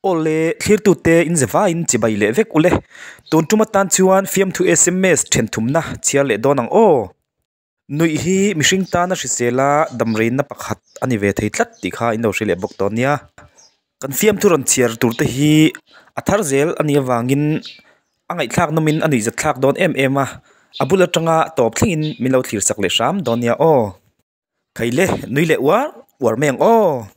Awle, thlirtute in zevaiin chibai leh vek ule. Tun tum atan chuan fiamthu sms then thumna chhiar leh dawn ang aw. Nuih hi mihring tana hrisel a damreina pakhat a ni ve thei tlat tih kha in lo hre leh bawk dawn nia. Kan fiamthu rawn chhiar tur te hi a thar zel a nih avangin a ngaihthlak nawmin a nuihzat thlak dawn em em a, a bul atanga tawp thlengin min lo thlir sak leh hram dawn nia aw. Khaile, nui leh uar uar mai ang aw.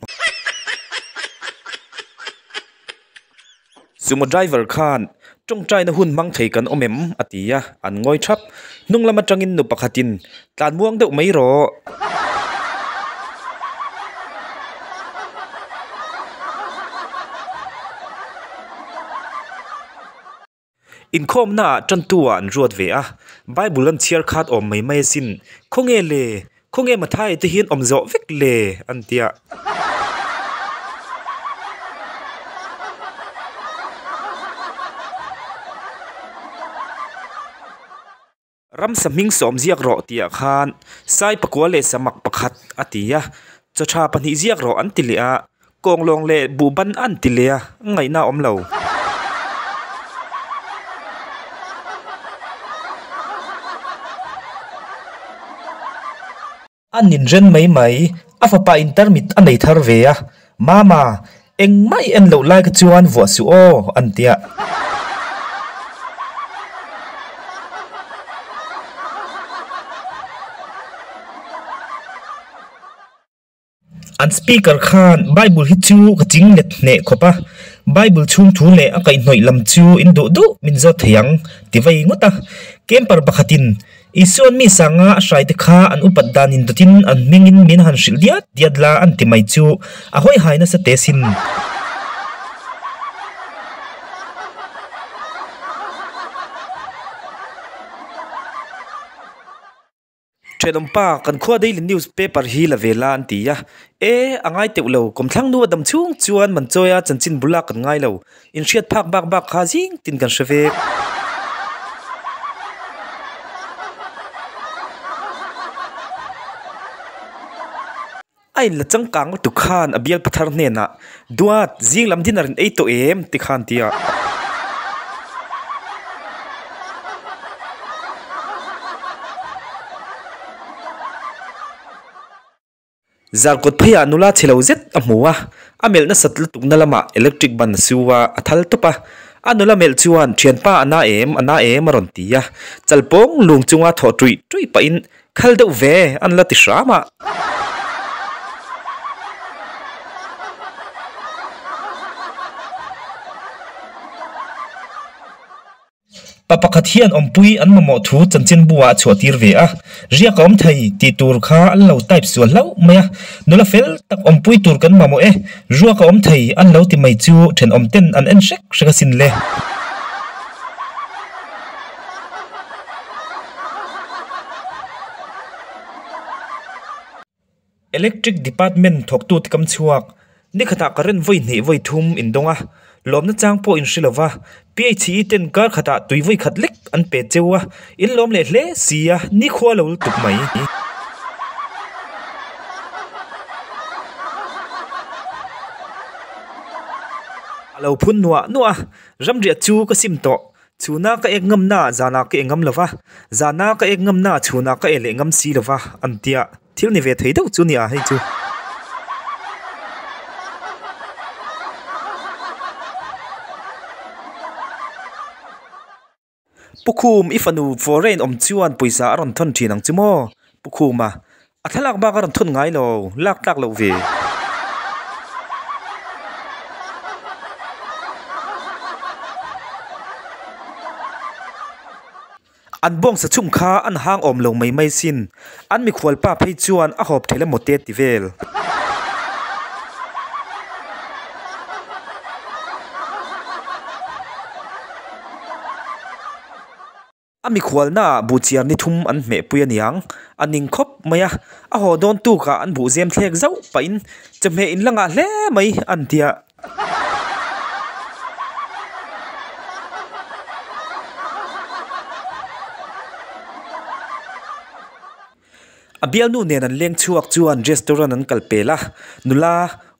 Sumo driver khan tawngtaina hun hmang thei kan awm em? a ti a, an ngawi thap. Hnung lam atangin nu pakhatin, Tlan muang deuh mai rawh. Inkhawmnaah tantu-ah an ruat ve a, Bible an chhiar khat awm mai mai asin, Khawnge le? Khawnge Mathaia te hian awm zawh vek le? an ti a. Ramsa hming sawm ziak rawh tihah khan Sai pakua leh samak pakhat a ti a, chaw tha pahnih ziak rawh an ti leh a, kawnglawng leh buhban an ti leh a, ngaihna a awm lo. A ninren mai mai, a fapa in tarmit a nei thar ve a, Mama, engmah i en loh lai kha chuan vuah suh aw, an ti a. An speaker khan Bible hi chu ka ching let hneh khawp a, Bible chhung thu leh a kaihhnawih lam chu in duh duh min zawt thei ang, ti vei ngawt a. Camper pakhatin Isuan mi sanga a hraite kha an upat dan in dawtin an hmingin min han hrilh diat diat la an ti mai chu a hawi hai nasa teh sin. Thenawmpa, kan khua Daily News paper hi la ve la an ti a. E, a ngai teuh lo, kawmthlang nu a dam chhung chuan man chawi a chanchin bula kan ngai lo. Inhriat phak bak bak kha zing tin kan hre vek. A inla changkang lutuk khan a bial pathar hnenah, Duat, zing lam dinner in ei tawh em? ti khan ti a. Zarkawt pheiah nula chhe lo zet a hmu a, a melh nasat lutukna lamah electric ban a su a, a thal tawp a. A nula melh chuan, Thianpa a na em, a na em a rawn ti a. Chalpawng lung chunga thawh ṭuih ṭuih pahin, Khal deuh ve, an la ti hram a. Pa pakhat hian awmpui an mamawh thu chanchinbu ah a chhuah tir ve a, riak a awm thei tih tur kha an lo type sual hlauh mai a, nula fel tak awmpui tur kan mamawh e, ruak a awm thei an lo ti mai chu thenawm ten an en hrek hrek asin le. Electric department thawktute kam chhuak, nikhatah current vawi hnih vawi thum in dawng a, lawmna chang pawh in hre lo va, PHE ten kar khatah tui vawi khat lek an pe cheu a, in lawm leh hle si a, nikhua lo lutuk mai. A lo phun nuah nuah a, ramriah chu ka sim tawh, Chhuna ka ek ngamna ah zanah ka e ngam lo va, zana ka ek ngamna ah chhunah ka e leh ngam si lo va, an ti a, thil ni ve thei deuh chu nia hei chu. Pu Khum, i fanu foreign awm chuan pawisa a rawn thawn thin ang chu maw? Pu Khuma, A thlalak bak a rawn thun ngai lo, lak tlak loh ve. An bawngsa chhum kha an hang awm lo mai mai sin, an mikhual pa phei chuan a hawp thei emaw te ti vel. A mikhualnaah buhchiar ni thum an hmehpui a niang, a ning khawp mai a, a haw dawn tukah an buhzem thlek zauh pahin chawhmeh in la ngah hle mai an ti a. A bialnu nen an leng chhuak chuan restaurant an kal pel a, nula.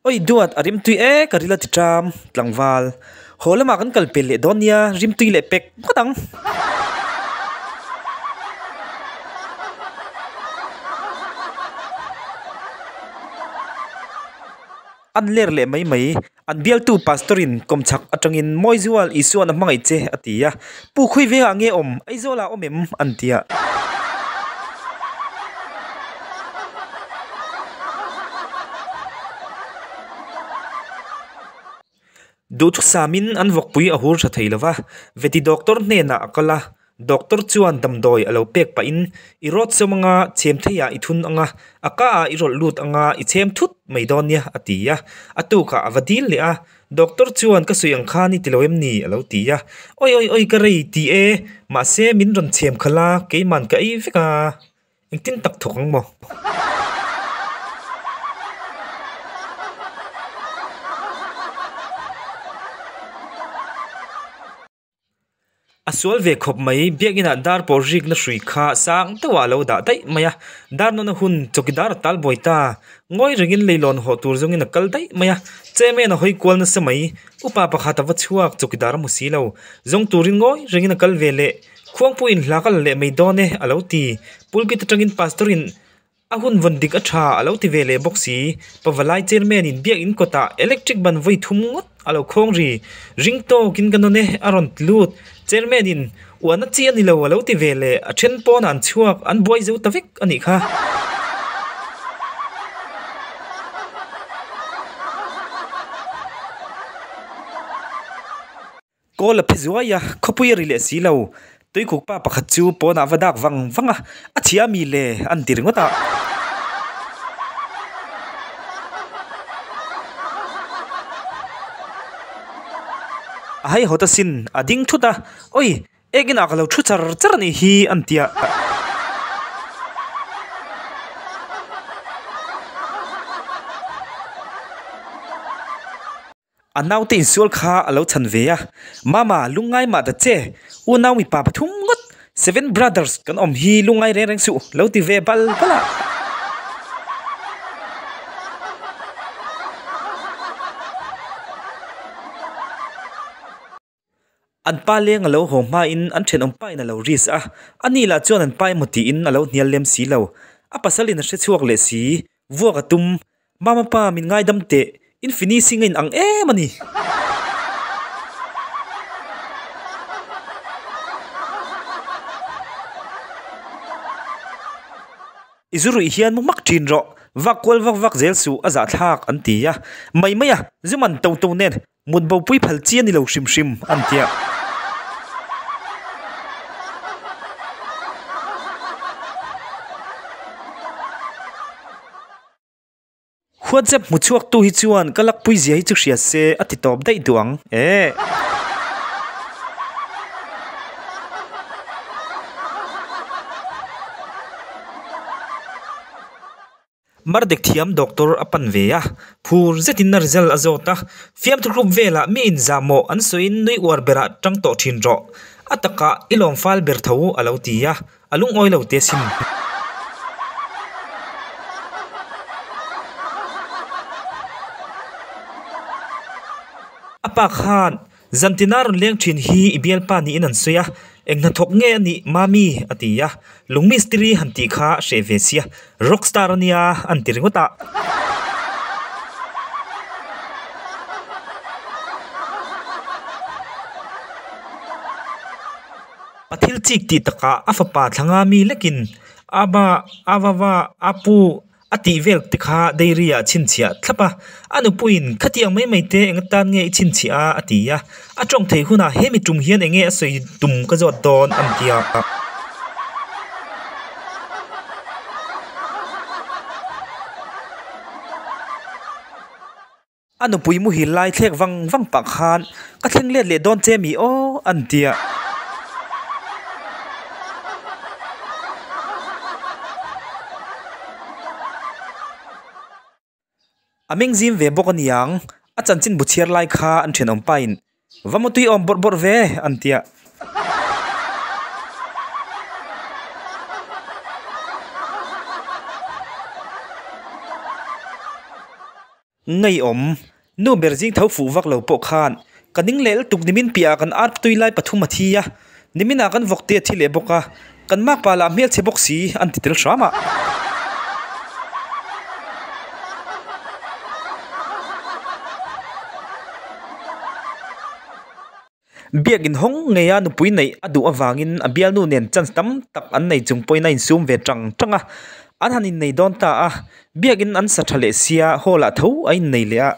Oi duat, a rimtui e, ka ril a ti ṭam, tlangval. Haw lamah kan kal pel leh dawn nia, rimtui leh pek ngawt ang. An ler leh mai mai. An bialtu Pastor-in kawmchhak atangin Mawizual Isua'n a hmangaih che a ti a. Pu khawi vengah nge awm? Aizawlah awm em? an ti a. Duhthusamin an vawkpui a hur tha thei lo va, Veti Doctor hnenah a kal a. Doctor chuan damdawi a lo pek pahin, I rawt sawm anga, chhem theiah i thun anga, a kaah i rawlh lut anga, i chhem thut mai dawn nia, a ti a. A tukah a va dil leh a. Doctor chuan ka sawi ang khan i ti lo em ni? a lo ti a. Oi oi oi ka rei ti e, mahse min rawn chhem khalh a, keiman ka ei vek a. Engtin tak thawk ang maw? A sual ve khawp mai, biakinah dar pawh rikna hrui kha sang deuhah a lo dah daih mai a, dar nawna hun chawkidar a tal buai ta, ngawi rengin leilawn hawh tur zawngin a kal daih mai a, chairman a hawi kual nasa mai, upa pakhat a va chhuak chawkidar a hmu si lo, zawng turin ngawi rengin a kal ve leh, khuangpuiin hla ka la leh mai dawn e a lo ti, pulpit atangin pastor in A hun vawn dik a tha a lo ti ve leh bawk si. Pavalai chairman in biak in kawtah electric ban vawi thum ngawt a lo khawng ri. Ring tawkin ka nawn e a rawn ti lut. Chairman in uana chi a ni lo a lo ti ve leh a then pawnah an chhuak an buai zo ta vek a nih kha. Kawl a phe zuai a, khawpui a ri leh si lo. Tuikuk pa pakhat chu pawnah va dak vang vang a, a chhia mi le an ti ringawt a. A haihawt asin, a ding thut a, Oi, ek inah ka lo thu char char a nih hi an ti a. A naute insual kha a lo chhan ve a, Mama, lungngai mah ta che, unau mipa pathum ngawt, Seven Brothers kan awm hi lungngai reng reng suh, lo ti ve bal bal a. An pa leng a lo haw hmain an thenawm pain a lo risk a, ani lah chuan an pa emaw tiin a lo hnial lem si lo. A pasalin a hre chhuak leh si, vuak a tum, Mama pa min ngaidam teh, in finishing a inang em a ni. I zu ruih hian mu hmak thin rawh, vak kual vak vak zel suh a zahthlak an ti a, mai mai a, zu man to to nen Mut bopui phal chi a ni lo hrim hrim an ti a. WhatsApp hmu chhuak tu hi chuan ka lakpui zia hi chu hria se a ti tawp daih duh ang e. Mardek thiam doctor a pan ve a, phur zetin a result a zawt a, fiamthu group velah mi inzahmawh an sawiin nui uar berah tang tawh thin rawh, a takah i lawm fal ber tho a lo ti a, a lungawi lo te asin. A pa khan Zantina rawn leng thin hi i bialpa niin an sawi a, eng hnathawk nge a nih Mami? a ti a, lung mistiri han tih kha a hreh ve sia, rock star a nia an ti ringawt a. A thil chik tih takah a fapa thlanga mi lekin Aba, Avava, Apu, A tih vel te kha dairy ah chhinchhiah thlap a, a nupuiin khatiang mai mai te eng atan nge i chhinchhiah a a ti a, a tawng theih hunah hemi tum hian eng nge a sawi tum ka zawt dawn an ti a. A nupui muhil lai thlek vang vang pah khan ka thleng let leh dawn che mi aw an ti a. A mengzim ve bawk a niang, a chanchin bu chhiar lai kha an thenawm pain va mutui awm bawrh bawrh ve an ti a. Ngeiawm, nu ber zing tho fuh vak lo pawh khan ka ning leh lutuk nimin piahah kan ar tui lai pathum a thi a, niminah kan vawk te a thi leh bawk a, kan makpa lah hmelchhe bawk si an ti tel hram a. Biakin hawng ngeia nupui neih a duh avangin a bialnu nen chance tam tak an nei chung pawhin a insum ve tang tang a, an han innei dawn ta a, biakin an sa tha leh sia hall ah tho a innei leh a.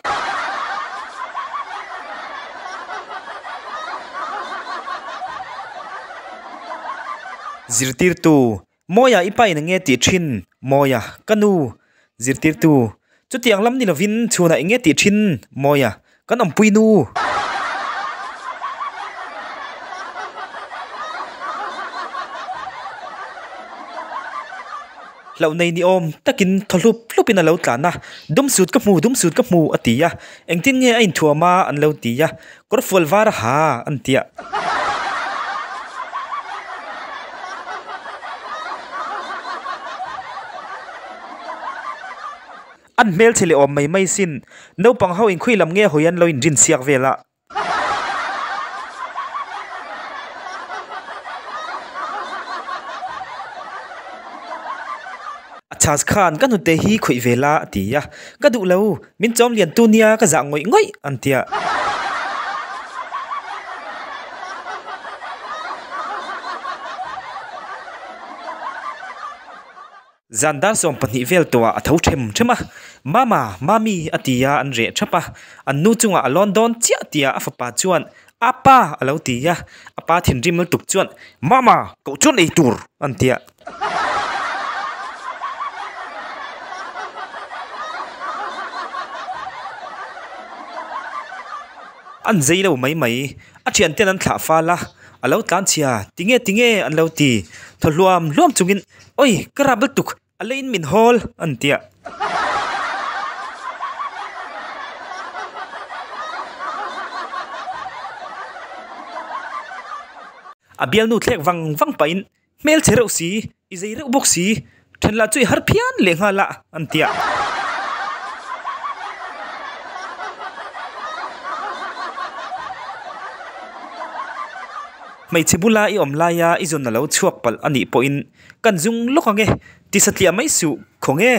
Zirtirtu, Mawia i pa in enge tih thin? Mawia, Ka nu, zirtirtu, chutiang lam ni lovin chhunah enge tih thin? Mawia, Kan awmpui nu. Hlauh nei ni awm takin thaw hlup hlupin a lo tlan a, Dum sut ka hmu, dum sut ka hmu a ti a, engtin nge a inthuam a an lo ti a, Kawrfual var a ha an ti a. An hmelchhe leh awm mai mai sin. Naupang ho inkhui lam nge hawi an lo inrin siak vel a. A chhas khan ka hnute hi khawih ve la a ti a, ka duh lo, min chawm lian tu nia ka zah ngawih ngawih an ti a. Zan dar 12 vel tawhah a tho them them a, Mama, Mami a ti a, an reh thap a, an nu chungah a lawn dawn chiah tihah a fapa chuan Apa! a lo ti a, a pa thinrim lutuk chuan Mama! Koh chuan ei tur! an ti a. An zei lo mai mai, a thianten an thlah fal a, a lo tlan chhia, tinge tinge an lo ti, thaw hluam hluam chungin Oi, ka rap lutuk, a leiin min hawl, an ti a. A bialnu thlek vang vang pahin, Hmelchhe reuh si, i zei reuh bawk si, then lah chu i har phian leh nghal a, an ti a. Hmeichhe bula i awm laia i zawn a lo chhuak palh a nih pawhin kan zung lawk ang e, ti satliah mai suh, khaw nge?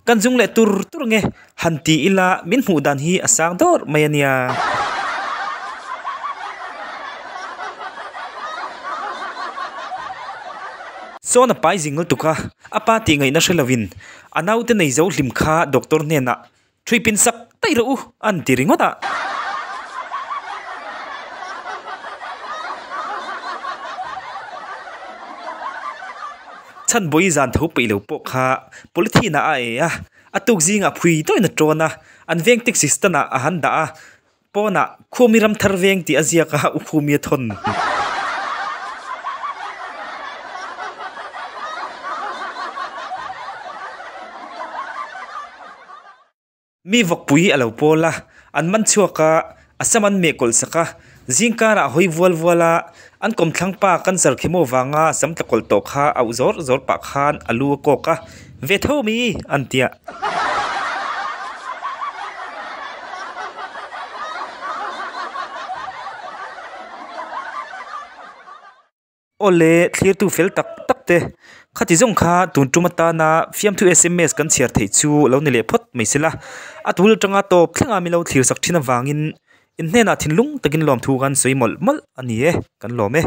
Kan zung leh tur tur nge? Han ti ila min hmuh dan hi a sang dawr mai a nia. Sawn a pai zing lutuk a, a pa tih ngaihna hre lovin a naute nei zo hlim kha doctor hnenah Ṭhui pin sak daih rawh u, an ti ringawt a. Chhanbawi zan tho peih lo pawh kha polythene ah a e a, a tuk zingah phui tawhin a ṭawn a, an veng taxi stand ah a han dah a, pawnah Khumi Ramthar veng tih a ziak a, U Khumi a thawn. Mi vawkpui a lo pawl a, an man chhuak a, a sam an meh kawlh sak a, zing karah hawi vual vual a, an kawmthlang pa cancer khemo vanga sam tla kawlh tawh kha auh zawr zawr pah khan a lu a kawk a, Ve tho mi an ti a. Awle, thlirtu fel tak tak te, khati zawng kha tun tum atana fiamthu sms kan chhiar theih chu lo ni leh phawt mai sela. A tul atanga tawp thlenga mi lo thlir sak thin avangin in hnenah thinlung takin lawmthu kan sawi mawlh mawlh a ni e, kan lawm e.